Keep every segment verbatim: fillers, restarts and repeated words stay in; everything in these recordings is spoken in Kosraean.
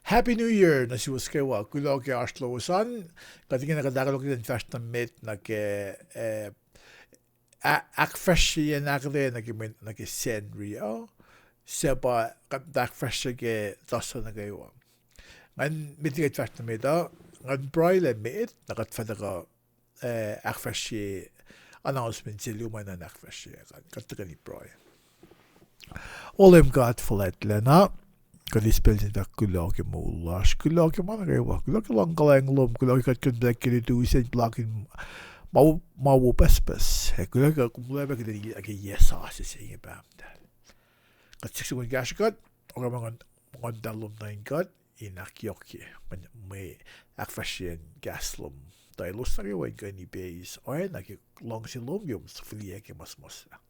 Happy New Year nuh suwos kwewa. Kuloh ke oasr lowos an. Kuht ingena kuht ahkolah in fahsr nuh met nuh ke, eh, a-, ahkfahsryeyacn ahkuhtweyac nuh ke mwe, nuh ke Sacnri uh, suc pa kuht ahkfahsrye ke tuhsuc nuh kwewa. Ngan met liki kuht fahsr nuh met uh, ngan pruhe lah met na kuht fah tuhkuh, eh, ahkfahsrye announcement se luo ma in ahkfahsrye, kuht tuhkweni pruhe. O Leum God fuhlwactlacna, kuht eis pacl se in fahk kuloh ke moul lasr, kuloh ke ma nuh kwewa, kuloh ke luhngkuhlwacng lom, kuloh ke kuht kuh in puhla ke lutu se in puhlakihn ma, ma wo pucspucs, ac kuloh ke kom lwelah kuht in ke yac sasuc se inge, Pahpah muhtahl. Kuht siyuck sum in kahsruh kuht, oruh ma Nguhn, Nguhn Muhtahl lom nuh in kuht in ahkyohkye mwe, mwe ahkfahsryeyacn kahs lom, tuh elos nuh kwewa in kuh in ipeis oacna ke luhngse lom ke kom fihliyac ke ma suhmuhslah.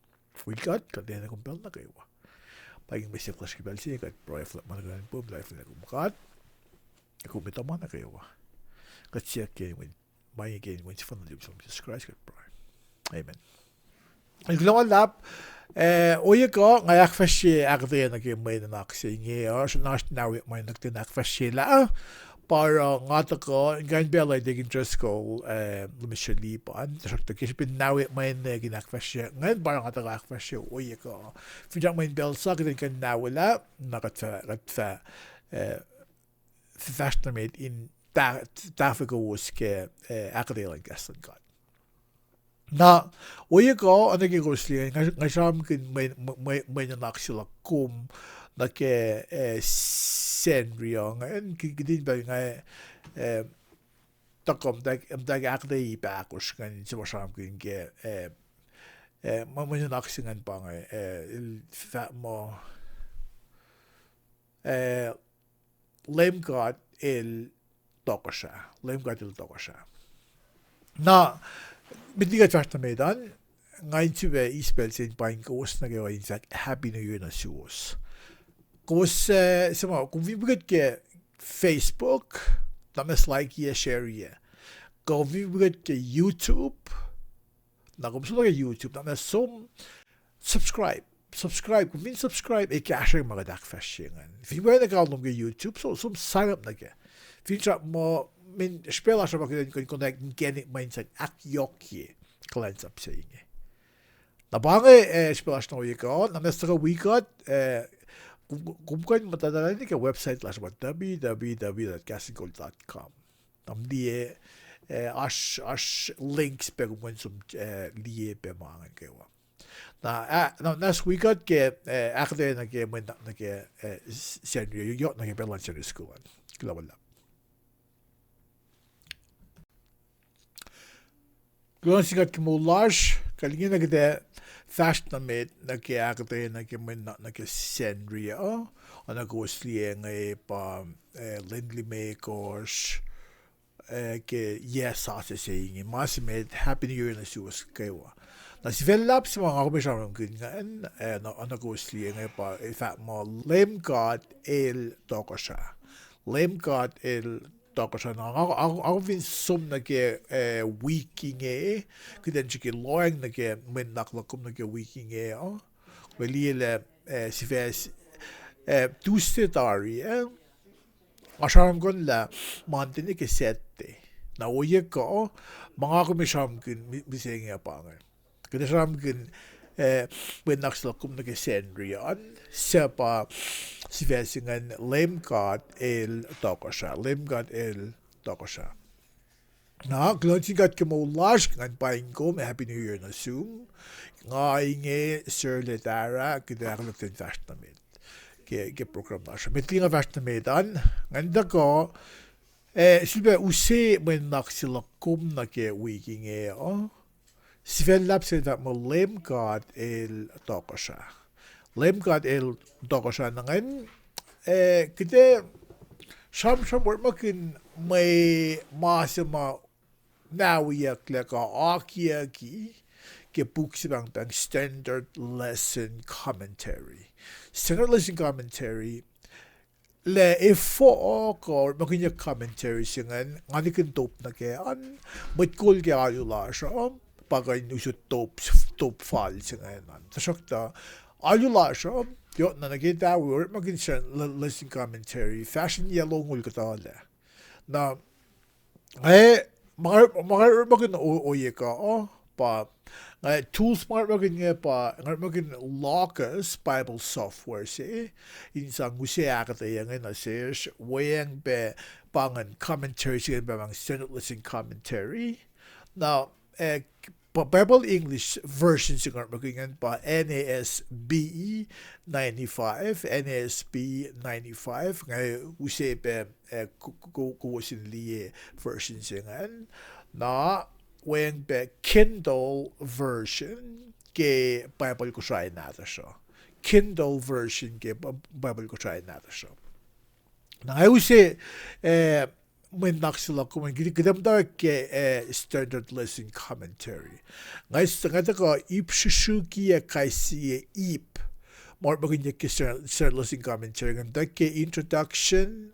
Wi kuht, kuht lwelah kom pacl nuh kwewa. Pa inge mwe siyuck lasr ke pacl se inge, kuht pruhe fuhlwact ma nuh kwewa in pom, lah fihliyac kom God, ac kom etuh ma nuh kwewa. Kuht siyuck ke ma inge ke inen Wen sefanna lom, Jisus Kraist, kuht pruhe. Amen. El kuloh ma luhlahp, eh, ohiyac kuh nga ahkfahsrye ahkuhtweyac nuh ke mwe nuhnak se inge, oasr, oasr nahwe ma nga kuh in ahkfahsrye lah, pa oruh nga tuhkuh, in kuh in pacl uh Deacon Driscoll, eh, Lumisri Lipan, tuhsruhktuh ke srihpen nahwe ma nga kuh in ahkfahsrye, ngan pa oruh nga tuhkuh ahkfahsrye ohiyac kuh. Finsrak mweyen pacl sa kuht in kuh in nahwelah, na kuht fah, kuht fah, eh, fahsr nuh met in ta-, tahfwelah kowos ke, eh, ahkuhtweyac luhn kahs luhn God. Na, ohiyac kuh, oacna ke kowos liye, nga, nga sramsramkihn mwe, mwe, mwe nuhnak se luhk kom nuh ke, eh, Sacnri uh, nga, kihtin pacl nga, eh, tuhkuh muhtwacwacack ahkuhtweyac pac ahkosr ingacn se ma sramsramkihn ke, eh, eh, mwe, mwe nuhnak se ingacn pa inge, eh, el fahk muh, eh, Leum God El Tohkohsrah. Leum God El Tohkohsrah. Na, met liki kuht fahsr nuh met an, nga in sifilpac eis pacl se in paing kowos nuh kwewa in fahk Happy New Year nuh suwos. Kowos, eh, suc ma, kom fin wi kuht ke Facebook, na muhnahs likeiyac, shareiyac. Kom fin wi kuht ke YouTube, na kom som nuh ke YouTube, na muhnahs som subscribe. Subscribe, kom fin subscribe, ac kahsruh ma kuht ahkfahsrye ingacn. Fin wacngihn account lom ke YouTube, so, som sign up nuh kac. Finsrak muh, mweyen srihpac lasr uh pa kuht in connect inkacnek ma in sang ahkyohkye kuhlwacnsap se inge. Na pa inge, eh, srihpac lasr nuh ohiyac kuh, na muhnahs tuhkuh wi kuht, eh, kom, kom kuh in muhtwacta nuh ke website lasr pa w w w dot kahs in kol dot com. Na kom liye, eh, oasr, oasr links pac kom kuh in som, eh, liye pac ma ingacn kwewa. Na, ah, na, na wi kuht ke, eh, ahkuhtweyac nuh ke, mwe nuh, nuh ke, eh, Sacnri, yohk nuh ke pacl luhn Sunday school an. Kuloh ma luhlahp. Kuloh nuh sin God ke moul lasr, kuht ingena kuht ac fahsr nuh met nuh ke ahkuhtweyac nuh ke mwe nuhnak nuh ke Sacnri uh, oacna kowos liye inge pa, eh, lwen limekohsr, eh, ke yac sasuc se inge. Ma se met, Happy New Year nuh suwos kwewa. Na sifac luhlahp se ma nga kom ac sramsramkihn ingacn, eh, na, oacna kowos liye inge pa, eh, fahk muh Leum God El Tohkohsrah. Leum God El Tohkohsrah. Na nga, nga, nga kom fin som nuh ke, eh, wik inge, kuht in srihke lohacng nuh ke mwe nuhnak luhk kom nuh ke wik inge uh, kom liye lah, eh, sifac, eh, Tuesday tari, eh, nga sramsramkihn lah Monday nuh ke Saturday. Na ohiyac kuh, ma nga kom ac sramsramkihn mi-, mihsenge pa inge. Kuht ac sramsramkihn, eh, mwe nuhnak se luhk kom nuh ke Sacnri an, suc pa sifac se ingacn Leum God El Tohkohsrah. Leum God El Tohkohsrah. Na, kuloh nuh sin God ke moul lasr, ngan paing kom, Happy New Year nuh sum. Nga inge Sir Letara, kuht ac ahkolah in fahsr nuh met ke, ke program lasr. Met liki nga fahsr nuh met an, ngan tuhkuh, eh, sifilpac use mwe nuhnak se luhk kom nuh ke wik inge uh. Sifac luhlahp se fahk muh Leum God El Tohkohsrah. Leum God El Tohkohsrah. Na ingacn, eh, kuht ac sramsram orekmakihn mwe ma se ma nahweyucklac kuh akiyucki ke puk se pahngpahng Standard Lesson Commentary. Standard Lesson Commentary, lah efuh kuh orekmakihnyuck commentary se ingacn, nga nikihn top nuh kac an, mwet kol ke alu lasr uh pa kuh in usot top, top fal se ingacn an. Tuhsruhktuh alu lasr uh Yohk na nuh ke tawi, orekmakihn Standard Lesson Commentary, fahsr in yac longoul kuhtuh lah. Na, nga, ma nga, ma nga orekmakihn o-, ohiyac kuh uh, pa, nga tools ma nga orekmakihn inge pa, nga orekmakihn Logos Bible software se, in sang use ahkuhtweyac inge nuh sesr, weacng pac pa ingacn commentary se ingacn pa ma Standard Lesson Commentary. Na, eh, pa Bible English version se nga orekmakihn ingacn pa N A S B ninety-five, N A S B ninety-five, nga use pac, eh, ko-, ko-, kowos in liye version se ingacn. Na, weacng pac Kindle version ke Bible Kosrae nahtuhsr uh. Kindle version ke Bi-, Bible Kosrae nahtuhsr uh. Na nga use, eh, mwe nuhnak se luhk kom an, kuht, kuht ac muhtwacwacack ke, eh, Standard Lesson Commentary. Nga s-, nga tuhkuh ip srihsrihkiyac kais sie ip ma orekmakihnyuck ke Standard, Standard Lesson Commentary, nga muhtwacwacack ke introduction,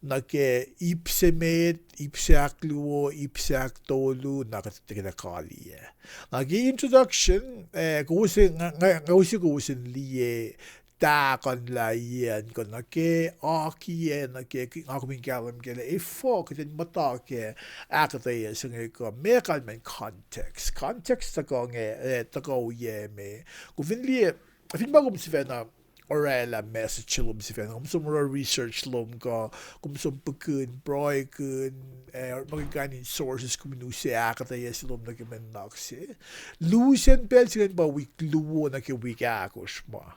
nuh ke ip se met, ip se ahkluo, ip se ahktolu, na kuht, kuht ac kaliyac. Na ke introduction, eh, kowos, nga, nga, nga use kowos in liye tahkuhnlah iyacn kuh nuh ke akiyac, nuh ke, nga kom in kahlwem ke lah efuh kuht in muhta ke ahkuhtweyac se inge kuh meac kalmacn context. Context tuhkuh inge, eh, tuhkuh ohiyac me. Kom fin liye, fin pa kom sifacna orwaclah message se lom sifacna, kom som oruh research lom kuh, kom som pukihn, pruhekihn, eh, orekmakihn kain in sources kom in use ahkuhtweyac se lom nuh ke mwe nuhnak se. Lusen pacl se ingacn pa wik luo nuh ke wik ahkosr ma.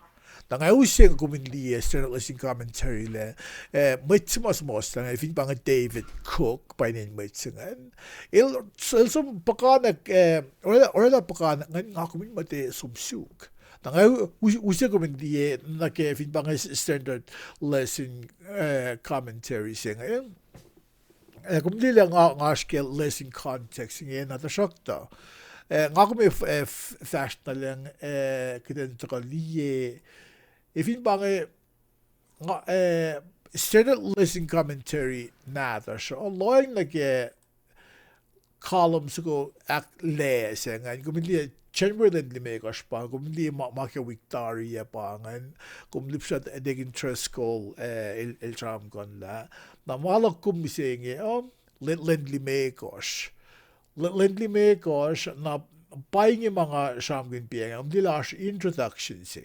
Na nga use kom in liye Standard Lesson Commentary lah, eh, mwet se ma suhmuhslah inge, fin pa inge David Cook pa inen mwet se ingacn. El, el som puhkantwen, eh, orwaclah, orwaclah puhkantwen ingacn nga kom in muhta som suk. Na nga u-, use kom in liye nuh ke fin pa inge Standard Lesson, eh, Commentary se inge. Eh, kom liye lah nga, nga oasr ke lesson context inge na tuhsruhktuh, eh, nga kom ac f-, eh, f-, fahsr nuh lucng, eh, kuht in tuhkuh liye, eh, fin pa inge, nga, eh, Standard Lesson Commentary nahtuhsr uh lohacng nuh ke column soko ahklac se ingacn, kom in liye January lwen limekohsr pa, kom in liye ma, ma ke wik tari ah pa ingacn, kom lihpsra Deacon Driscoll, eh, el, el sramsramkihn lah. Na ma luhk kom mihsenge uh, lwen, lwen limekohsr. Lwen, lwen limekohsr, na pa inge ma nga sramsramkihn pa ingacn, kom liye lah oasr introduction se.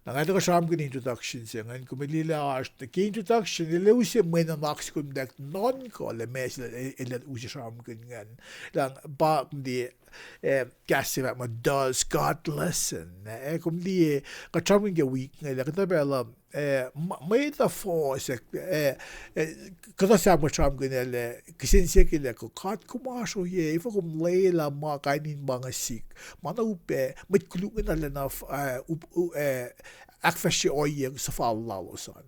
Na nga tuhkuh sramsramkihn introduction se ingacn, kom liye lah oasr ke introduction, el ac use mwe nuhnak se kom tuh nuhnkuh lah meac se el, el ac use sramsramkihn ingacn. Lah pa kom liye, eh, kahs se fahk muh Does God Listen? Eh, kom liye, kuht sramsramkihn ke wik inge lah kuhtuh pacl uh, eh, ma-, mwet uh fohsack, eh, eh, kuhtuh sahp mwet sramsramkihn lah, kihsen siyuck lah, kuh God kom oasr oyac, efuh kom lwelah ma kain in ma inge sihk, ma na upac, mwet koluk inge na lwelah, eh, up-, u-, eh, ahkfahsrye ohiyac suhfal lalos an.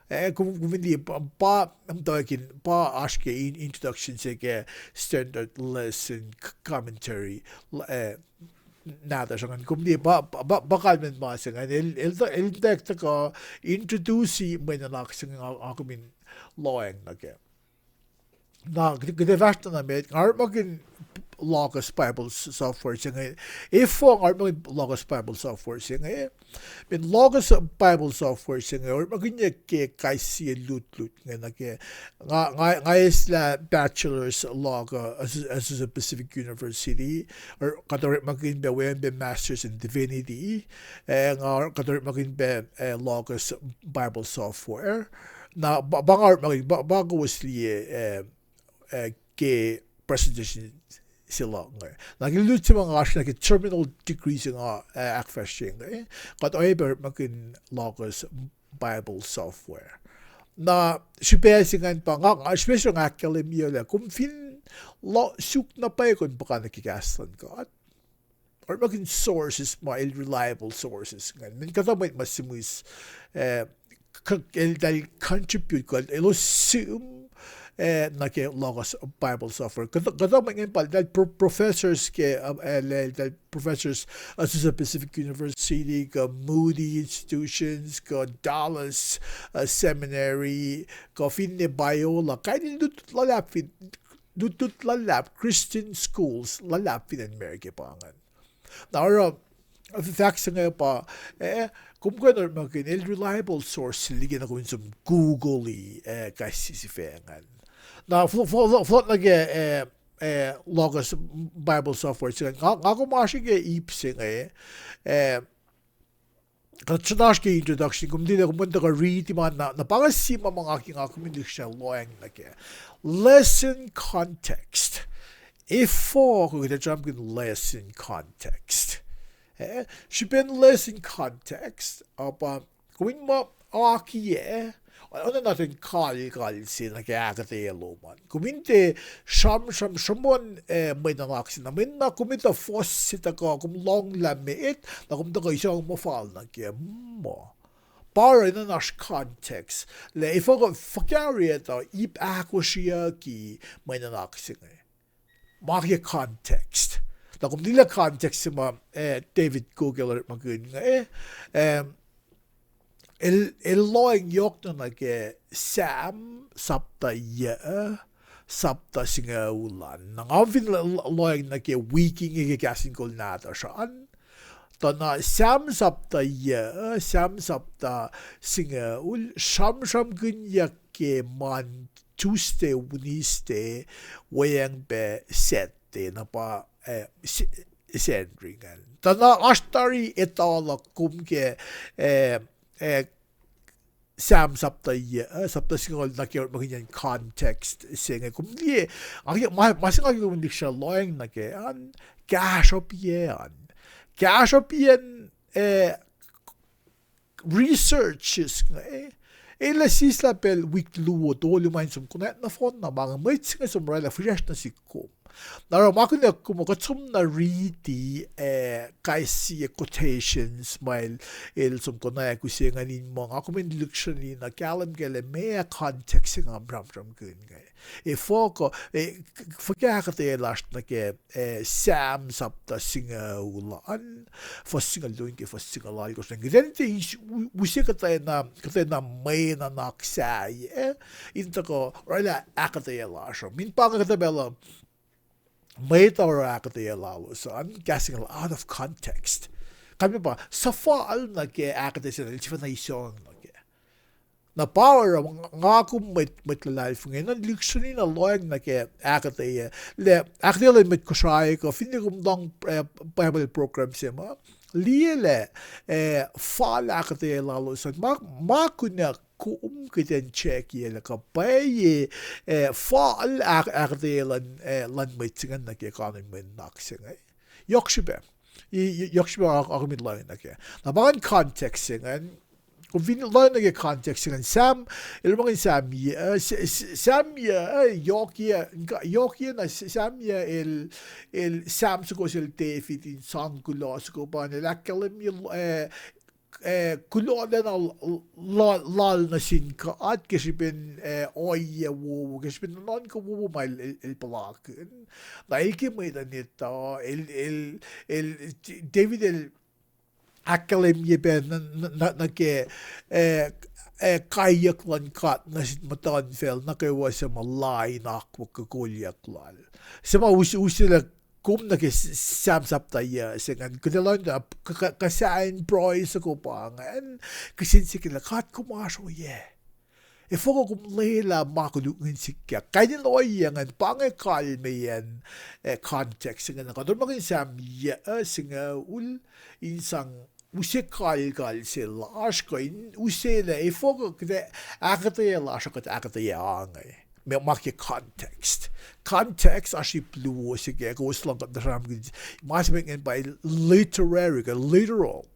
Eh, kom, kom fin liye pa, pa, muhtwacwacack in, pa oasr ke in-, introduction se ke Standard Lesson C-, Commentary, eh, nahtuhsr ingacn, kom liye pa, pa, pa, pa kalmacn ma se ingacn, el, el, el tuh tuhkuh introduce mwe nuhnak se inge nga, nga kom in lohacng nuh kac. Na, kuht, kuht ac fahsr na met, nga orekmakihn Logos Bible s-, software se inge. Efuh nga orekmakihn Logos Bible software se inge? Mweyen Logos Bible software se inge orekmakihnyuck ke kais sie lutlut inge nuh ke, nga, nga, nga eslah bachelor's luhk uh, Azusa, Azusa Pacific University, kuht orekmakihn pac weacng pac Masters in Divinity, eh, nga kuht orekmakihn pac, eh, Logos Bible software. Na pa, pa nga orekmakihn, pa, pa kowos liye, eh, eh, ke presentation se luhk inge. Na ke lutlut se ma nga oasr na ke terminal degree se nga, eh, ahkfahsrye inge, kuht oacyacpac orekmakihn Logos Bible software. Na srihpac se ingacn pa nga, nga srihpac se nga ahkkahlwemye lah kom fin lo-, suk na pwacye kom puhkantwen ke kahs luhn God, orekmakihn sources ma el reliable sources ingacn. Mweyen kuhtuh mwet ma sihmihs, eh, k-, eltahl contribute kuh elos sihm, eh, nuh ke Logos Bible software. Kuhtuh, kuhtuh mwet ingacn pa eltahl pro-, professors ke, eh, el-, eltahl professors, eh, Azusa Pacific University, kuh Moody Institutions, kuh Dallas, eh, Seminary, kuh finne Biola. Kain in lutlut luhlahp fin, lutlut luhlahp, Christian schools luhlahp fin acn America pa ingacn. Na oruh, fahk se inge pa, eh, kom kuh in orekmakihn el reliable source se liki na kom in som Google-i, eh, kahs sifacna ingacn. Na fl-, fl-, fl-, fohlohk nuh ke, eh, eh, Logos Bible software se inge. Nga, nga kom oasr ke ip se inge, eh, kuht sruhnasr ke introduction, kom tilac, kom kuh in tuhkuh riti ma na, na pa inge sie ma ma nga ke nga kom in lihksreni lohacng nuh kac. Lesson context. Efuh kuh kuht ac sramsramkihn lesson context? Eh, srihpen lesson context uh pa kom in muh akiyac, oacna nuhtin kalkal se nuh ke ahkuhtweyac lom an. Kom in tiac sramsram, sruhmuhn, eh, mwe nuhnak se na, mweyen na kom etuh fuhs se tuhkuh, kom lohng lah met, na kom tuhkuh isong muh fal nuh ke muh. Pa oruh enenuh in oasr context. Lah efuh kuh fuhkah etuh ip ahkosryeyucki mwe nuhnak se inge. Ma ke context. Na kom liye context se ma, eh, David Cook el orekmakihn inge, eh, el, el lohacng yohk na nuh ke Sam sapta yac, sapta singucul an. Na nga fin lo-, lo-, lohacng nuh ke wik inge ke kahs in kol nahtuhsr an, tuh na Sam sapta yac, Sam sapta singucul, sramsramkihnyuck ke ma Tuesday, Wednesday, weacng pac Saturday, na pa, eh, Se-, Sacnri ingacn. Tuh na oasr tari etuh luhk kom ke, eh, eh, Sam sapta yac, eh, sapta singucul nuh ke orekmakihnyacn context se inge. Kom liye, ma, ma se nga ke kom in lihksreni lohacng nuh ke an, kahsruhp yac an. Kahsruhp yac an, eh, researches inge, el ac sislah pacl wik luo tolu ma in som konwacack nohfohn na ma inge, mwet se inge som oraclah fihsracsr nuh sihk kom. Na oruh ma kunac kom kuht som na riti, eh, kais sie quotations ma el, el som konwacack use ingacn in muh nga kom in lihksreni na kahlwem kac lah meac context se nga sramsramkihn inge. Efuh kuh, eh, fuhkah ahkuhtweyac lasr nuh ke, eh, Sam sapta singucul an, fuhs singucul luo ke fuhs singucul alkosr. Kuht in tiac, u-, use kuhtwena, kuhtwena mwe nuhnak sahyac, eh, in tuhkuh oraclah ahkuhtweyac lasr uh. Min pa inge kuhtuh pacl uh mwet uh oruh ahkuhtweyac lalos an, kahs inge out of context. Kalmac pa, suhfal nuh ke ahkuhtweyac se el sifacna isong nuh ke. Na pa oruh nga kom mwet, mwet luhlahlfongi ingena lihksreni na lohacng nuh ke ahkuhtweyac, lah ahkuhtweyac luhn mwet Kosrae kuh finne kom lohng, eh, Bible program se ma, liye lah, eh, fal ahkuhtweyac lalos an, ma, ma kunac kom kuht in check-i lah kuh pwacye, eh, fal ahk-, ahkuhtweyac luhn, eh, luhn mwet se ingacn nuh ke kain in mwe nuhnak se inge. Yohk srihpac. I-, i-, yohk srihpac nga, nga kom in lohacng nuh ke. Na pa ingacn context se ingacn, kom fin lohacng nuh ke context se ingacn, Sam, el orekmakihn Sam yac, eh, S-, S-, Sam yac, eh, yohk yac, yohk yac na S-, Sam yac el, el Sam soko sel David in sang kuloh soko pa ingacn, el ahkkahlwemye, eh, eh, kuloh lacna l-, l-, lal nuh sin God ke srihpen, eh, ohiyac wowo, ke srihpen nuhnuhnkuh wowo ma el, el, el puhlakihn. Na el ke mwet uh etuh, el, el, el, David el ahkkahlwemye pac nuh, nuh, nuh, nuh ke, eh, eh, kaiyuck luhn God nuh sin muhtuhnfacl nuh kwewa suc ma lain akwuck ke kolyuck lal. Suc ma us-, use lah kom nuh ke S-, Sam sapta yac se ingacn, kuht ac lohng, kuh, kuh, kuh sahyacn pruhe soko pa ingacn, kihsen siyuck lah God kom oasr oyac? Efuh kuh kom lwelah ma koluk ingacn sikyak? Kain in ohiyac ingacn pa inge kalmeyacn, eh, context ingacn. Kuht orekmakihn Sam yac, eh, singucul in sang use kalkal se lasr kuh in use lah efuh kuh kuht ahkuhtweyac lasr uh kuht ahkuhtweyac ange. Ma, ma ke context. Context oasr ip luo se ke kowos lohng kuht na sramsramkihn. Ma se met ingacn pa literary kuh literal.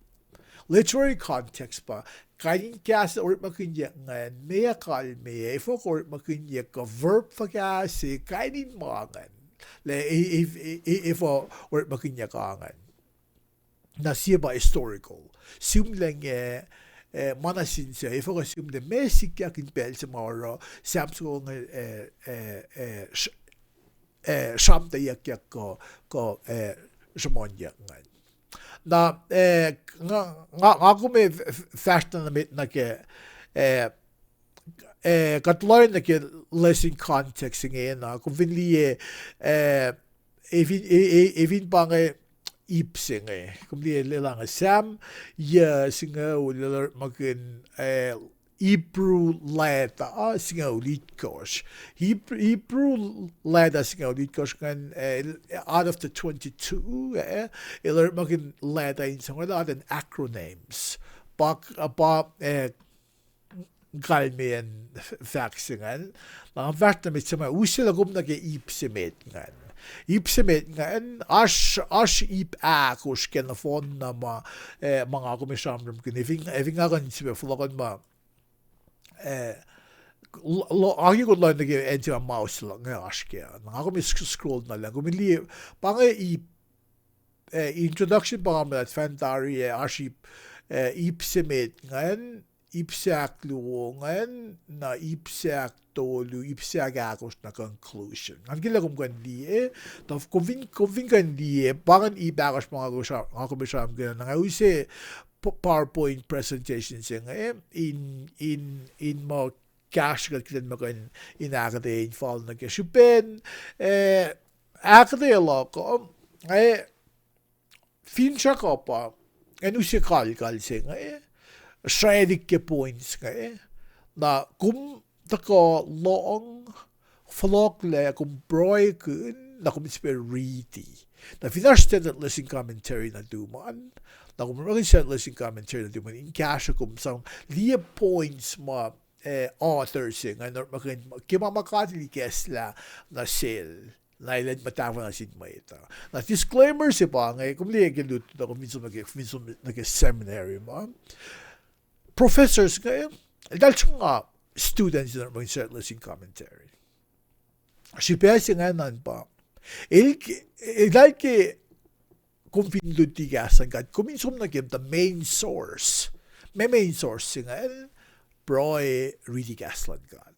Literary context pa kain in kahs orekmakihnyuck ingacn, meac kalmeyac, efuh kuh orekmakihnyuck, kuh verb fuhkah se, kain in ma ingacn. Lah e-, e-, e-, e-, efuh orekmakihnyuck ingacn. Na sie pa historical. Sihmlac inge, eh, ma nuh sin suc, efuh kuh sihmlac, meac sikyak in pacl se ma oruh Sam soko inge, eh, eh, eh, sr-, eh, sramteyuckyak kuh, kuh, eh, sruhmuhnyuck ingacn. Na, eh, nga, nga, nga kom ac f-, f-, fahsr na nuh met nuh ke, eh, eh, kuht lohacng nuh ke lesson context ingena, kom fin liye, eh, e fin, e, e, e fin pa inge, ip se inge. Kom liye lah inge Sam, yac singucul el orekmakihn, eh, Hebrew letter, ah, singucul itkohsr. Heb-, Hebrew letter singucul itkohsr ingacn, eh, out of the twenty-two, eh, el orekmakihn letter in singucul, atacn acronyms. Pa, pa, eh, kalmeyacn f-, fahk se ingacn. Na nga fahsr nuh met se ma, use lah kom nuh ke ip se met ingacn. Ip se met ingacn, oasr, oasr ip ahkosr ke nohfohn na ma, eh, ma nga kom ac sramsramkihn. Efin, efin nga kuh in sifilpac fohlohkohn ma, eh, lo-, lo-, nga ke kuht lohng nuh ke acn se ma mouse luhk inge oasr kac. Na nga kom ac sc-, scroll na lah kom liye, pa inge ip, eh, introduction pa nga mulat fan tari, eh, oasr ip, eh, ip se met ingacn, ip se ahkluo ingacn, na ip se ahktolu, ip se ahkahkosr, na conclusion. Ngan ke lah kom kuh in liye, tuh kom fin, kom fin kuh in liye, pa ingacn ip ahkosr ma nga kom ac sramsramkihn, na nga use p-, PowerPoint presentation se inge, in, in, in muh kahsruh kuht kuht in muh kuh in, in ahkuhtweyac in fal nuh ke srihpen, eh, ahkuhtweyac luhk uh, eh, finsrak uh pa, ngan use kalkal se inge, sraclihk ke points inge, na kom tuhkuh lohng, fohlohklac kom pruhekihn, na kom sifilpac riti. Na fin oasr standard lesson commentary nuhtum an, na kom orekmakihn standard lesson commentary nuhtum an in kahsruh kom sang liye points ma, eh, author se inge, na orekmakihn ke ma ma God El ikacslah nuh sel, na elan muhtahfah nuh sin mwet uh. Na disclaimer se pa inge, kom liye ke lutlut uh, kom fin som nuh ke, fin som nuh ke seminary ma, professors inge, eltahl sruhnga students in orekmakihn standard lesson commentary. Srihpac se ingacn pa, el ke, eltahl ke kom fin luti kahs luhn God, kom in som nuh ke the main source. Ma main source se ingacn, pruhe riti kahs luhn God.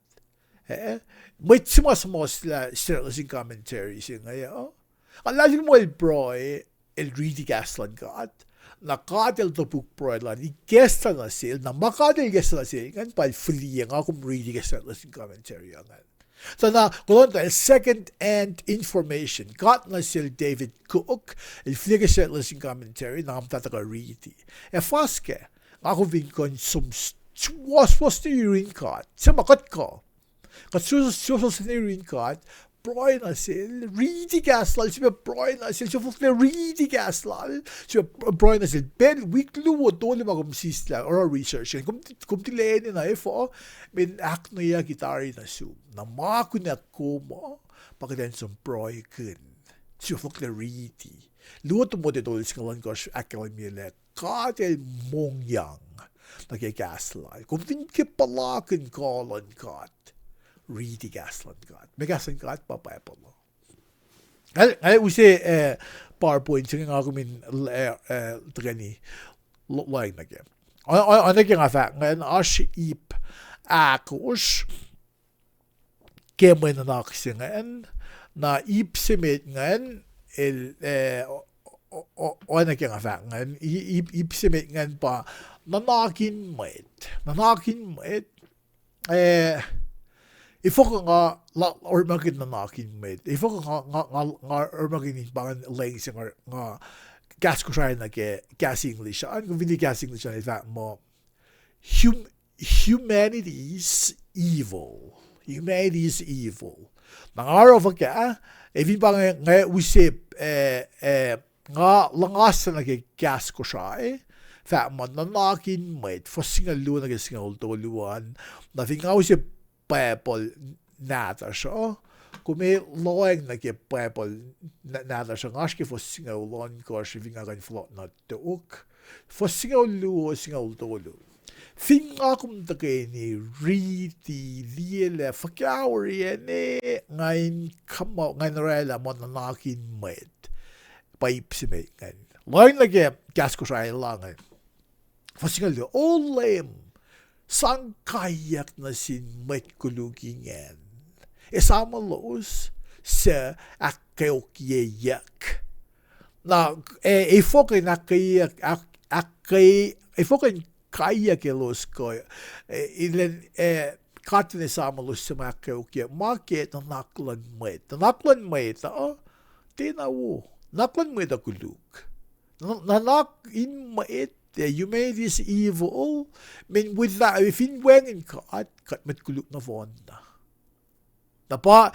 Eh, mwet se ma suhmuhslah standard lesson commentary se inge uh, nga luhlahlfongi muh el pruhe, el riti kahs luhn God. Na God El topuk pruhe lal, ikacslah nuh sel, na ma God El ikacslah nuh sel ingacn pa el fihliyac, nga kom riti ke standard lesson commentary uh ingacn. Tuh na, kolon tuh el second hand information. God nuh sel David Cook, el fihliyac ke standard lesson commentary, na nga muhta tuhkuh riti. Ac fas kac, nga kom fin kuh in som s-, suwohswohs nuh yurin God. Se ma kuht kuh. Kuht suwohswohs nuh yurin God, pruhe nuh sel, riti kahs lal, sifilpac pruhe nuh sel, sifilpac fohlohklac riti kahs lal, sifilpac pruhe nuh sel, pacl wik luo tolu ma kom sislah, oruh research, kom, kom tilac enenuh efuh, mweyen ahknweyucki tari nuh sum, na ma kunac kom uh, pa kuht in som pruhekihn, sifilpac fohlohklac riti. Luo Timote tolu singucul ohnkohsr ahkkahlwemye lah God El mongyang nuh ke kahs lal. Kom fin ke puhlakihn kuh luhn God, riti kahs luhn God. Ma kahs luhn God pa Bible uh. Nga, nga use, eh, PowerPoint se inge nga kom in, eh, eh, tuhkweni lo-, lohacng nuh ke. O-, o-, oacna ke nga fahk ingacn oasr ip ahkosr ke mwe nuhnak se ingacn, na ip se met ingacn, el, eh, o-, o-, o-, oacna ke nga fahk ingacn, i-, ip, ip se met ingacn pa nuhnak in mwet, nuhnak in mwet, eh, efuh kuh nga la-, orekmakihn nuhnak in mwet, efuh kuh nga, nga, nga, nga orekmakihn in pa ingacn leng se nga, nga kahs Kosrae nuh ke kahs English an, kom fin liye kahs English an, el fahk muh, hum-, humanity is evil. Humanity is evil. Na nga oruh fuhkah, eh, fin pa inge, nga use, eh, eh, nga luhngaslah nuh ke kahs Kosrae, fahk muh nuhnak in mwet, fuhs singucul luo nuh ke singucul tolu an, na fin nga use Bible nahtuhsr uh, kom ac lohacng nuh ke Bible na-, nahtuhsr uh, nga oasr ke fuhs singucul ohnkohsr, fin nga kuh in fohlohk nuh tok. Fuhs singucul luo, singucul tolu. Fin nga kom tuhkweni riti, liye lah fuhkah orekma nga in come up, nga in orwaclah muh nuhnak in mwet pa ip se met ingacn. Lohacng nuh ke kahs Kosrae lah inge. Fuhs singucul luo, O Leum, sang kaiyuck nuh sin mwet koluk ingacn, esam elos suc ahkkweokyeyuck. Na, eh, efuh kuh in ahkkweyeyuck, ahk-, ahkkweye-, efuh kuh in kaiyuck elos kuh, eh, elan, eh, God El esam elos suc ma ahkkweokyeyuck, ma ke nuhnak luhn mwet. Nuhnak luhn mwet uh, tiacna wo. Nuhnak luhn mwet uh koluk. Nuhnak in mwet, eh, humanity is evil, mean with that, fin wacngihn God, kuht mwet koluk nohfohn na. Na pa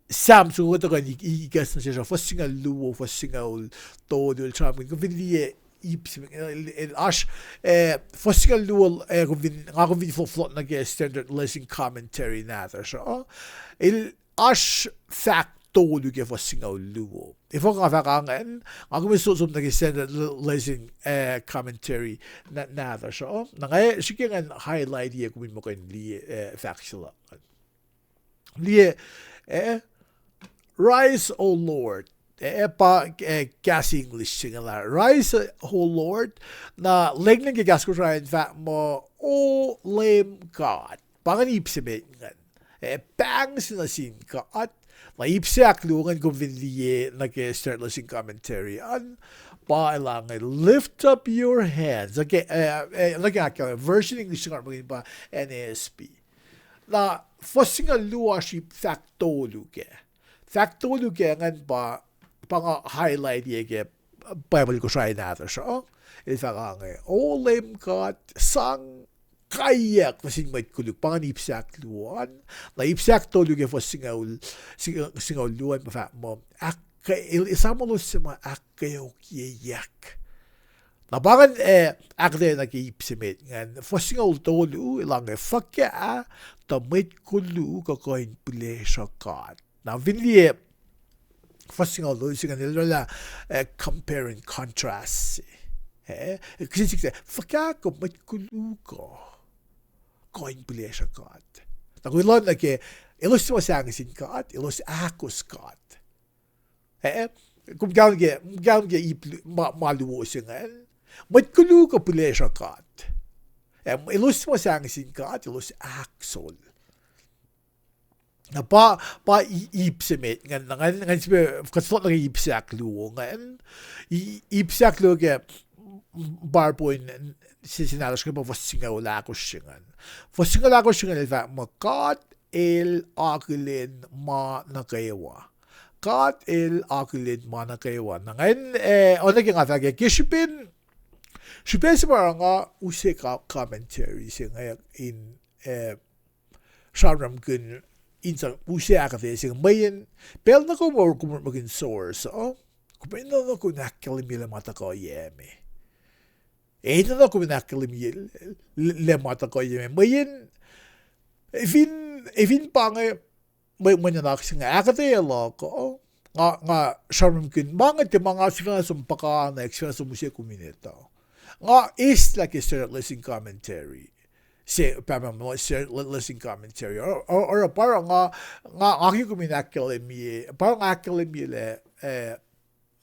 Sam soko tuhkuh in ikacs nuh sesr uh, fuhs singucul luo, fuhs singucul tolu, el sramsramkihn, kom fin liye ip se, el, el oasr, eh, fuhs singucul luo, eh, kom fin, nga kom fin fo-, fohlohk nuh ke Standard Lesson Commentary nahtuhsr uh, el oasr fahk tolu ke fuhs singucul luo. Efuh nga fahk ingacn, nga kom som, som nuh ke Standard Lesson, eh, Commentary na-, nahtuhsr uh. Na nga srihke ngan highlight-i kom in muh kuh in liye, eh, fahk se luhk. Liye, eh, Rise, O Lord. Eh, pa, eh, kahs English se inge lah, Rise, O Lord. Na lenglen ke kahs Kosrae in fahk muh, O Leum God. Pa ingacn ip se met ingacn. Eh, pahng se nuh sin God. Na ip se ahkluo ingacn kom fin liye nuh ke Standard Lesson Commentary an, pa elan inge, Lift up your hands. Okay, eh, eh, nuh ke ahkkahlwemye version English se nga orekmakihn pa N A S B. Na fuhs singucul luo oasr ip fahk tolu kac. Fahk tolu kac ingacn pa, pa nga highlight-i ke Bible Kosrae nahtuhsr uh. El fahk inge, O Leum God, sang kaiyuck nuh sin mwet koluk, pa ingacn ip se ahkluo an. Na ip se ahktolu ke fuhs singucul, singucul luo an pa fahk muh, ahk-, el, esam elos suc ma ahkkweokyeyuck. Na pa ingacn, eh, ahkuhtweyac nuh ke ip se met ingacn, fuhs singucul tolu, elan inge, Fuhkah tuh mwet koluk uh kuh in pihlesruh God. Na fin liye fuhs singucul tolu se ingacn el oraclah, eh, compare and contrast se. Eh, kihsen siyuck se, fuhkah kuh mwet koluk uh kuh in pihlesruh God. Na kom lohng nuh ke, elos suc ma sahngweng sin God, elos ahkos God. Eh, kom kahlwem ke, kahlwem ke ip lu-, ma, ma luo se ingacn. Mwet koluk uh pihlesruh God. Eh, elos suc ma sahngweng sin God, elos ahksol. Na pa, pa i-, ip se met ingacn, na ingacn, ingacn srihpac kuht fohlohk nuh ke ip se ahkluo ingacn. I-, ip se ahkluo ke PowerPoint se, se nahtuhsr ke pa fuhs singucul ahkosr se ingacn. Fuhs singucul ahkosr se ingacn el fahk muh God el akihlen ma nuh kwewa. God el akihlen ma nuh kwewa. Na ingacn, eh, oacna ke nga fahk ke srihpen, srihpac se ma oruh nga use co-, commentary se inge in, eh, sramsramkihn in sang use ahkuhtweyac se inge mweyen pacl nuh kwewa ma kom orekmakihn source uh, kom enenuh kom in ahkkahlwemye lah ma tuhkuh yac me. Enenuh kom in ahkkahlwemye lah ma tuhkuh yac me. Mweyen, efin, efin pa inge, mwe, mwe nuhnak se inge ahkuhtweyac luhk uh, nga, nga sramsramkihn ma inge tiac ma nga sifacna som puhkantwen, sifacna som use kom in etuh. Nga eislah ke Standard Lesson Commentary se, pa ma, Standard Lesson Commentary. Oruh, oruh, oruh pa oruh nga, nga, nga ke kom in ahkkahlwemye, pa oruh nga ahkkahlwemye lah, eh,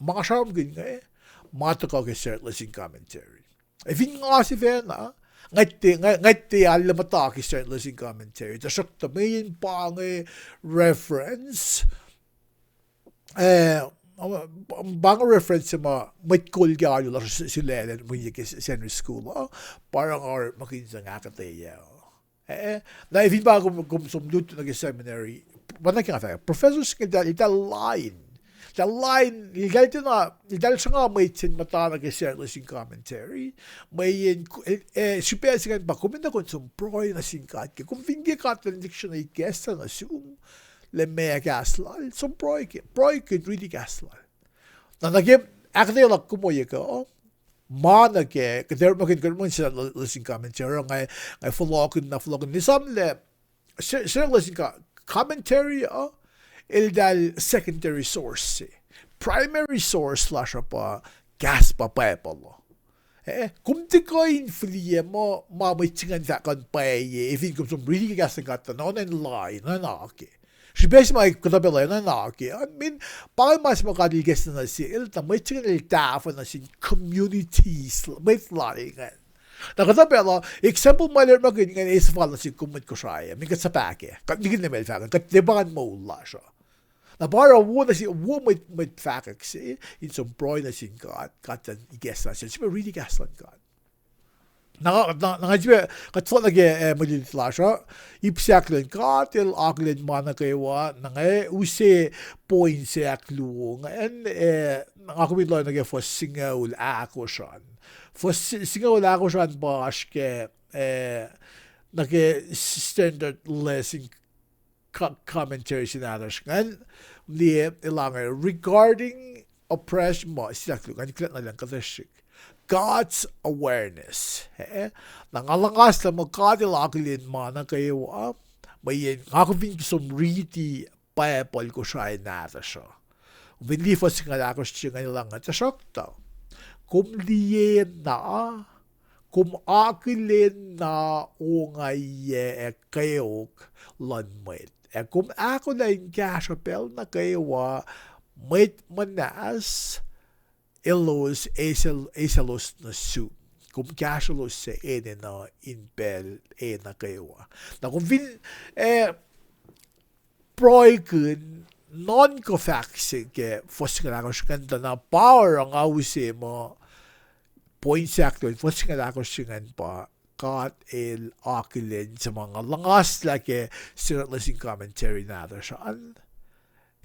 ma nga sramsramkihn inge, ma tuhkuh ke Standard Lesson Commentary. Efin nga sifacna, nga tiac, nga, nga tiac arlac muhta ke Standard Lesson Commentary. Tuhsruhktuh mweyen pa inge reference, eh, pa inge reference se ma mwet kol ke alu lasr sulaclah mwe ke Sacnri School uh, pa oruh nga orekmakihn sang ahkuhtweyac. Eh, na efin pa kom, kom som lutlut nuh ke seminary, pa na ke nga fahk, professor se inge eltahl, eltahl lain. Eltahl lain, eltahl tiacna, eltahl sruhnga mwet se in muhta nuh ke Standard Lesson Commentary. Mweyen, eh, srihpac se ingacn pa kom enenuh kom som pruhe nuh sin God ke kom fin ke God el dictionary kahs nuh sum, lah meac kahs lal, som pruhe ke, pruhe ke riti kahs lal. Na nuh ke ahkuhtweyac luhk kom ohiyac kuh, ma nuh ke, kuht orekmakihn, kuht orekmakihn Standard Lesson Commentary, nga, nga fohlohkihn, na fohlohkihn, na esam lah Standard Lesson Co-, Commentary uh, eltahl secondary source se. Primary source lasr uh pa kahs pa Bible uh. Eh, kom tiac kuh in fihliyac muh ma mwet se ingacn fahk an pwacye, efin kom som riti ke kahs luhn God tuh, na oacna in lain, na oacna ke. Srihpac se ma kuhtuh pacl uh oacna in ake, I mean, pa inge ma se ma God el ikacslah nuh sel, tuh mwet se ingacn el tahfuh nuh sin communities, mwet lal ingacn. Na kuhtuh pacl uh, example ma el orekmakihn ingacn, el suhfal nuh sin kom mwet Kosrae, I mean, kuht suhpahka, kuht nikihn na ma el fahk, kuht tiac pa ngan moul lasr uh. Na pa oruh wo nuh sin, wo mwet, mwet fahkwack se in som pruhe nuh sin God, God el ikacslah nuh sel, srihpac riti kahs luhn God. Na, na, na nga sifilpac kuht fohlohk nuh ke, eh, mwe lutlut lasr uh, ip se ahkluo an, God El akihlen ma nuh kwewa, na nga use point se ahkluo ingacn, eh, nga kom in lohng nuh ke fuhs singucul ahkosr an. Fuhs si-, singucul ahkosr an pa oasr ke, eh, nuh ke Standard Lesson co-, commentary se nahtuhsr ingacn, liye, el ange, regarding oppression, ma, sislah koluk, ngan kuhlwacnwacng kuhtuh srihk. God's awareness. Eh? Na nga luhngaslah muh God El akihlen ma nuh kwewa, mweyen nga kom fin som riti Bible Kosrae nahtuhsr uh, fin liye fuhs singucul ahkosr se ingacn, el ange, tuhsruhktuh, kom liye na, kom akihlen na ongaiyac ac kweok luhn mwet, ac kom ahkolah in kahsruh pacl nuh kwewa mwet muhnahs elos, eis-, eisaclos nuh sum. Kom kahsrwelos se enenuh in pacl e nuh kwewa. Na kom fin, eh, pruhekihn nuhnkuh fahk se ke fuhs singucul ahkosr ingacn, tuh na pa oruh nga use muh point se ahkluo an fuhs singucul ahkosr ingacn pa God El akihlen, suc ma nga luhngaslah ke Standard Lesson Commentary nahtuhsr an,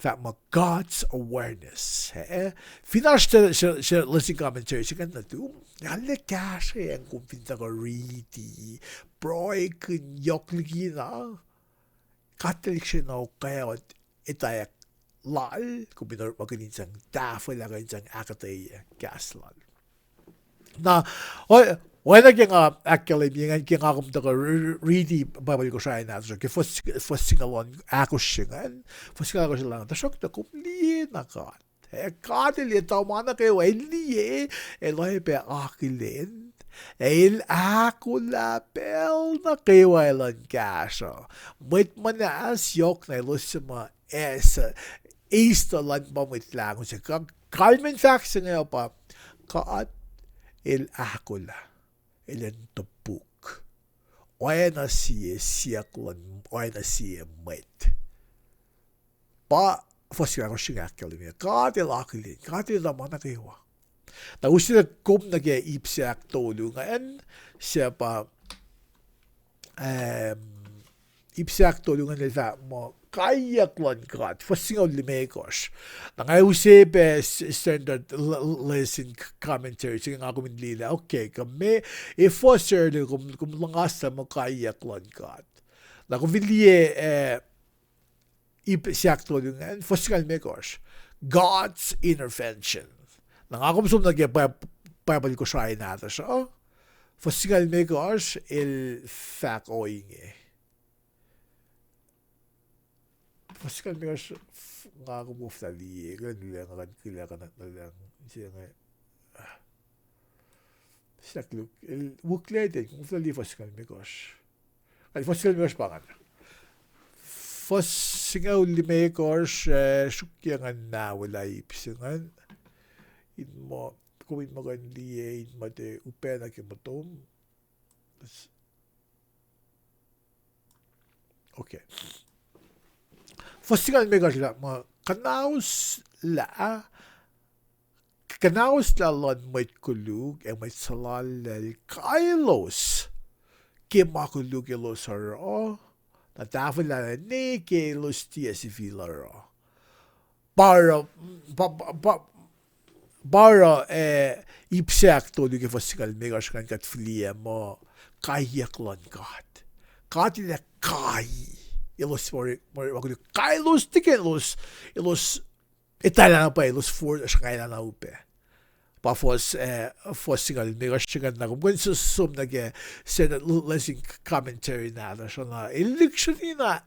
fahk muh God's awareness. Eh? Fin oasr Standard Lesson Commentary se ingacn nuhtum, arlac kahsrweacng kom fin tuhkuh riti, pruhekihn yohk likina, God El lihksreni na okot etwacack lal, kom in orekmakihn in sang tahfwelah kuh in sang ahkuhtweyac kahs lal. Na, o-, oacna ke nga ahkkahlwemye ingacn, ke nga kom tuhkuh r-, r-, riti Bible Kosrae nahtuhsr uh, ke fuhs, fuhs singucul ahkosr ingacn, fuhs singucul ahkosr ingacn, tuhsruhktuh kom liye na God. Eh, God El etuh ma nuh kwewa, El liye, El oacyacpac akihlen, ac El ahkolah pacl nuh kwewa elan kahsruh mwet muhnahs, yohkna elos suc ma eis, eis tuh luhn pa mwet lahngo se. Ka-, kalmacn fahk se inge pa, God El ahkolah, El in topuk oacna sie siyuck luhn oacna sie mwet. Pa fuhs singucul ahkosr se inge ahkkahlwemye, God El akihlen, God El etuh ma nuh kwewa. Na use kom nuh ke ip se ahktolu ingacn, se pa, em, ip se ahktolu ingacn el fahk muh kaiyuck luhn God, fuhs singucul limekohsr. Na nga use pac s-, Standard L-, L-, Lesson Commentary se inge nga kom in liye lah, okay, kuh meac, e fuhs se inge kom, kom luhngaslah muh kaiyuck luhn God. Na kom fin liye, eh, ip se ahktolu ingacn, fuhs singucul limekohsr, God's intervention. Na nga kom som nuh ke Bi-, Bible Kosrae nahtuhsr uh, fuhs singucul limekohsr el fahk ohinge. Fuhs singucul limekohsr, f-, nga kom koflah liye, kuh in liye, nga kuh in kilac kuh nuh lucng se inge. Sislah koluk, el wihklac ten, kom koflah liye fuhs singucul limekohsr. Ac fuhs singucul limekohsr pa ingacn. Fuhs singucul limekohsr, eh, sruokyac ngan na welah ip se ingacn. In muh, kom in muh kuh in liye, in muh tiac upac nuh ke motom. Okay. Fuhs singucul limekohsr lah muh kuhnauslah, kuhnauslah luhn mwet koluk ac mwet suhlallacl kailos ke ma koluk elos oruh, na tahfwelah ne ke elos tiac sifil oruh. Pa oruh, pa, pa, pa, pa oruh, eh, ip se ahktolu ke fuhs singucul limekohsr ingacn kuht fihliyac muh kaiyuck luhn God. God El ac kai elos ma koluk kailos, tiac elos, elos etahlana pac, elos force sruhngwacyacna upac. Pa fuhs, eh, fuhs singucul limekohsr ingacn. Na kom kuh in som nuh ke Standard Lesson Commentary nahtuhsr uh, na el lihksreni na,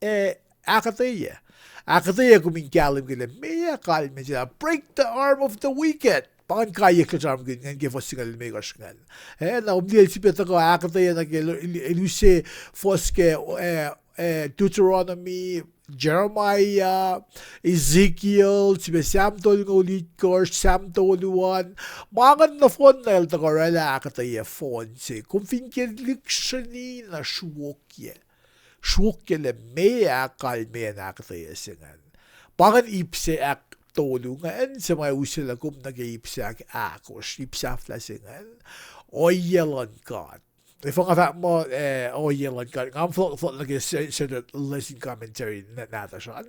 eh, ahkuhtweyac. Ahkuhtweyac kom in kahlwem ke lah meac kalmacn se, break the arm of the wicked. Pa ingacn kaiyuck luhn sramsramkihn ingacn ke fuhs singucul limekohsr ingacn. Eh, na kom liye el sifilpac tuhkuh ahkuhtweyac nuh ke el, el, el use fuhs ke, eh, eh, Deuteronomy, Jeremiah, Ezekiel, sifilpac Sam tolngoul itkohsr, Sam tolu an. Ma ingacn nohfohn na el tuhkuh oraclah ahkuhtweyac fohn se. Kom fin ke lihksreni na sruokyac, sruokyac lah meac kalmacn ahkuhtweyac se ingacn. Pa ingacn ip se ahk-, tolu ingacn, se ma use lah kom nuh ke ip se ahkosr, ip sahflah se ingacn, ohiyac luhn God. Efuh nga fahk muh, eh, ohiyac luhn God, nga fohlohk nuh ke Standard Lesson Commentary nahtuhsr an.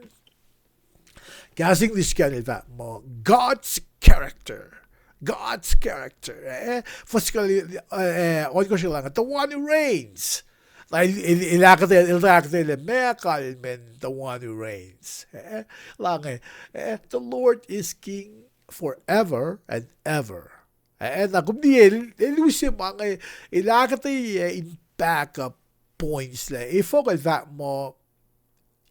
Kahs English ingacn el fahk muh God's character. God's character. Eh, fuhs singucul, eh, ohnkohsr el fahk, the one who reigns. Na el, el, el ahkuhtweyac, el ahkuhtweyac lah meac kalmacn the one who reigns. Eh, lah inge, eh, the Lord is king forever and ever. Eh, na kom liye el, el use ma inge, el ahkuhtweyac in backup points lah efuh kuh el fahk muh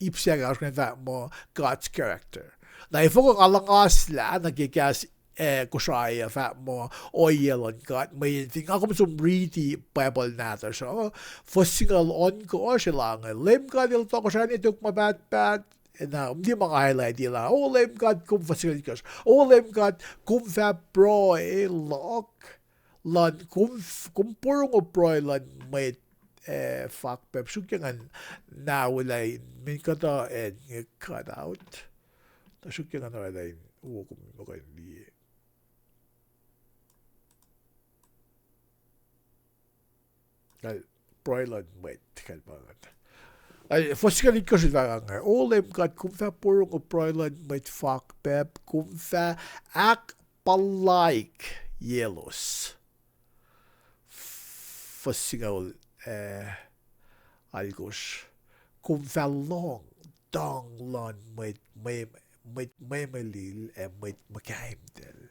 ip se ahkosr ingacn fahk muh God's character. Na efuh kuh nga luhngaslah nuh ke kahs, eh, Kosrae uh fahk muh ohiyac luhn God, mweyen fin nga kom som riti Bible nahtuhsr uh, fuhs singucul ohnkohsr el fahk inge, Leum God el tohkohsrahi nwe tok ma pahtpaht, na, kom liye ma nga highlight-i lah, O Leum God, kom, fuhs singucul itkohsr, O Leum God, kom fah pruhe luhk, luhn, kom, kom porongo pruhe luhn mwet, eh, fakpacp, sruokyac ngan naolah in, min kuhtuh acn inge cut out. Na sruokyac ngan oraclah in wo kom muh kuh in liye. Kal pruhe luhn mwet, kal pa ingacn. Fuhs singucul itkohsr el fahk inge, O Leum God, kom fah porongo pruhe luhn mwet fakpacp, kom fah ahkpuhlaikyelos. Fuhs singucul, eh, alkosr, kom fah lohng tuhng luhn mwet, mwet mwemwelil ac mwet muhkahimtacl.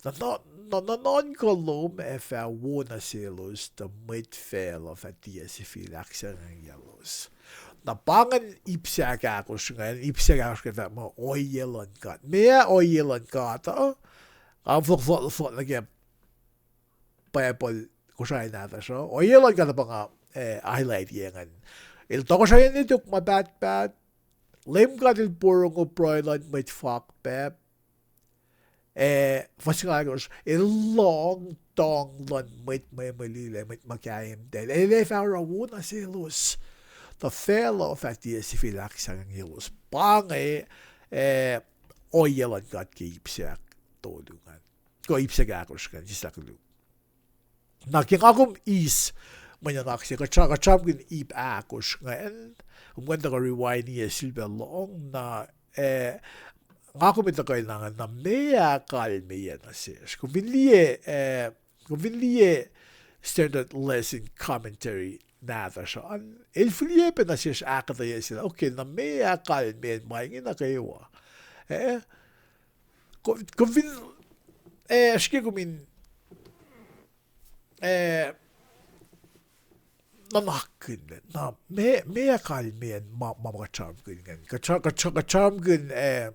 Na, na, na, na nuhnkuh lom ac fah wo nuh selos, tuh mwet facluh fah tiac sifil ahksahngwengyelos. Na pa ingacn ip se ahkosr ingacn, ip se ahkosr ingacn fahk muh ohiyac luhn God. Meac ohiyac luhn God uh? Nga fohlohk, fohlohk nuh ke Bible Kosrae nahtuhsr uh, ohiyac luhn God uh pa nga, eh, highlight-i ingacn. El tohkohsrahi nwe tok ma pahtpaht, Leum God el porongo pruhe luhn mwet fakpacp, eh, fuhs singucul alkosr, el lohng tuhng luhn mwet mwemwelil ac mwet muhkahimtacl, el ac fah oruh wo nuh selos, tuh facluh fah tiac sifil ahksahngwengyelos. Pa inge, eh, ohiyac luhn God ke ip se ahktolu ingacn. Kuh ip se ahkosr ingacn, sislah koluk. Na ke nga kom eis mwe nuhnak se, kuht sra-, kuht sramsramkihn ip ahkosr ingacn, kom kuh in tuhkuh rewind-i ac sifilpac lohng, na, eh, nga kom in tuhkuh na ingacn, na meac kalmeyac nuh sesr. Kom fin liye, eh, kom fin liye Standard Lesson Commentary nahtuhsr an, el fihliyac pac nuh sesr ahkuhtweyac se lah, okay, na meac kalmacn ma inge nuh kwewa. Eh, kom, kom fin, eh, srihke kom in, eh, nuhnakihn, na meac, meac kalmacn ma, ma, ma kuht sramsramkihn ingacn. Kuht sra-, kuht sra-, kuht sramsramkihn, eh,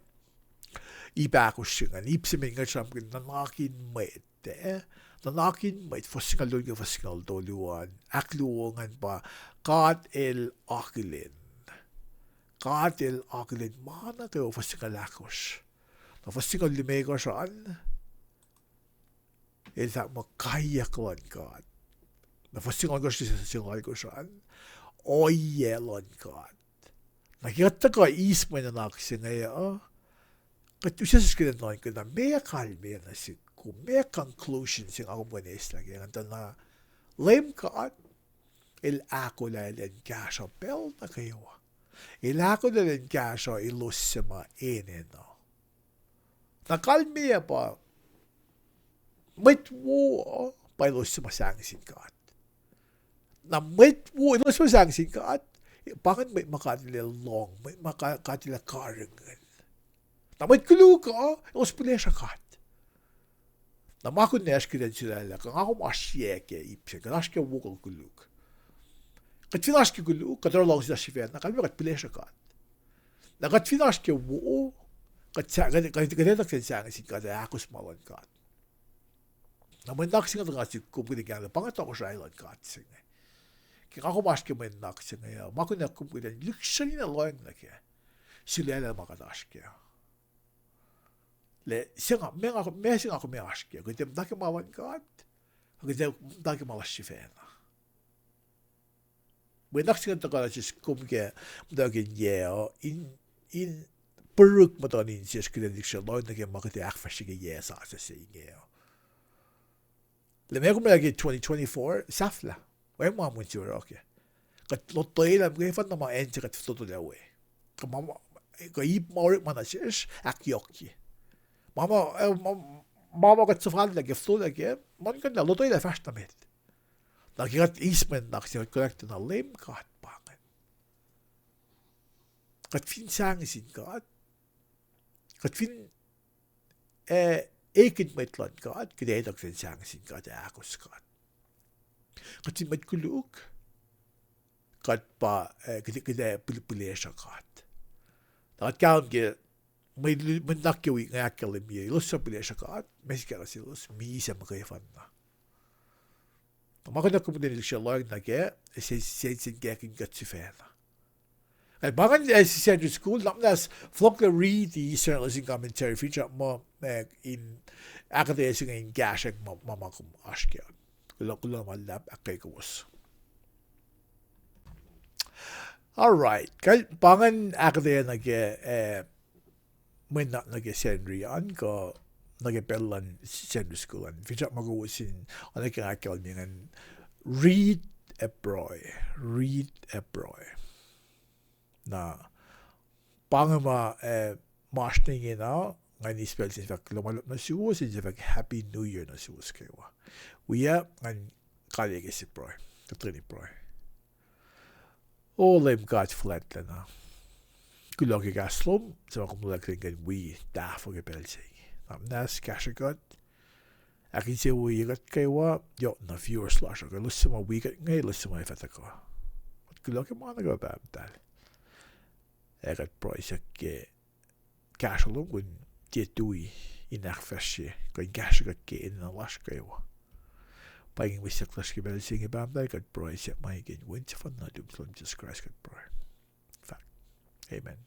ip ahkosr ingacn, ip se met kuht sramsramkihn nuhnak in mwet, eh, nuhnak in mwet, fuhs singucul tolu ke fuhs singucul tolu an, ahkluo ingacn pa, God el akihlen. God el akihlen ma nuh kwewa, fuhs singucul ahkosr. Na fuhs singucul limekohsr an, el fahk muh kaiyuck luhn God. Na fuhs singucul ohnkohsr, singucul alkosr an, ohiyac luhn God. Na ke kuht tuhkuh eis mwe nuhnak se inge uh, kuht usacsac ke nuhnak na meac kalmeyac nuh sihk, kom, meac conclusion se nga kom kuh in eislah ke ingacn tuh na Leum God el ahkolah elan kahsruh pacl nuh kwewa. El ahkolah elan kahsruh elos suc ma enenuh. Na kalmeyac pa mwet wo uh pa elos suc ma sahngweng sin God. Na mwet wo, elos suc ma sahngweng sin God, pa ingacn mwet ma God el lohng, mwet ma God, God el karihngihn. Na mwet koluk uh, elos pihlesruh God. Na ma kunacsr kuht in sulaclah, kuh nga kom oasr yac ke ip se, kuht oasr ke wo kuh koluk. Kuht fin oasr ke koluk, kuht oruh luhngse lasr sifacna, kalmac kuht pihlesruh God. Na kuht fin oasr ke wo, kuht sa-, kuht, kuht, kuht etuh kuht in sahngweng sin God ac ahkos ma luhn God. Na mwe nuhnak se inge tuh nga sihk kom kuht in kang lah pa inge tohkohsrahi luhn God se inge. Ke nga kom oasr ke mwe nuhnak se inge, ma kunacsr kom kuht in lihksreni na lohacng nuh kac. Sulaclah ma kuht oasr kac. Lah se nga, meac nga, meac se nga kom oasr kac. Kuht in muhta ke ma luhn God, kuht in muhta ke ma lasr sifacna. Mwe nuhnak se inge tuhkuh nuh sesr kom ke muhtwacwacack in yac uh, in, in pihrihk muhtuhn insesr kuht in lihksreni lohng nuh ke ma kuht ac ahkfahsrye ke yac sasuc se inge uh. Lah meac kom lah ke twenty twenty-four, sahflah. Wacngihn ma kom in oruh ke. Kuht lotwelah muhkwena ma acn se kuht fototolac we. Kuh ma, kuh ip ma orekma nuh sesr ahkyohkye. Ma ma, eh, ma, ma ma kuht suhfal nuh ke, fototolac ke, muhlkuhnlah lotwelah fahsr nuh met. Na ke kuht eis mwe nuhnak se kuht kuh in ahktuh na Leum God pa ingacn. Kuht fin sahngweng sin God, kuht fin, eh, ekihn mwet luhn God, kuht ac etuh kuht in sahngweng sin God ac ahkos God. Kuht fin mwet koluk, kuht pa, eh, kuht, kuht ac pil-, pihlesruh God. Na kuht kahlwem ke mwe, mwe nuhnak ke wik inge ahkkahlwemye elos suc pihlesruh God, ma sikyak selos misac muhkwena. Na ma kuht ac kuh in lihksreni lohng nuh ke, se, se, sensenkackihn kuht sifacna. Ac pa ingacn, eh, Sacnri School, na muhnahs fohlohklac riti Standard Lesson Commentary, finsrak muh, eh, in ahkuhtweyac se inge in kahsrwack ma, ma, ma kom oasr kac. Kuloh, kuloh ma luhlahp, ahkkweye kowos. All right. Kuh pa ingacn ahkuhtweyac nuh ke, eh, mwe nuhnak nuh ke Sacnri an, kuh nuh ke pacl luhn Sacnri School an. Finsrak muh kowos in, oacna ke nga ahkkahlwemye ingacn, read ac pruhe, read ac pruhe. Na, pa inge ma, eh, ma oasr nuh ingena, nga eis pacl se in fahk kuloh ma luhlahp nuh suwos, in fahk Happy New Year nuh suwos kwewa. Wiyuc, ngan kalyei ke sie pruhe, kuht tuhkweni pruhe. O Leum God fuhlwactlacna, kuloh ke kahs lom, suc ma kom lulahkuhlwacng kuht in wi tahfuh ke pacl se inge. Na muhnahs kahsrwe kuht, ahkinsewowoye kuht kwewa, yohk na viewers lasr uh, kuh elos suc ma wi kuht inge, elos suc ma ac fah tuhkuh. Kuht kuloh ke ma nuh kwewa Pahpah muhtahl. Ac kuht pruhe siyuck ke kahsruh lom kom in tiac tui in ahkfahsrye, kuh in kahsrwe kuht ke enenuh lasr kwewa. Pa inge mwe siyuck lasr ke pacl se inge Pahpah muhtahl, kuht pruhe siyuck ma inge ke inen Wen sefanna nuhtum, Leum Jisus Kraist kuht pruhe. Fahk, amen.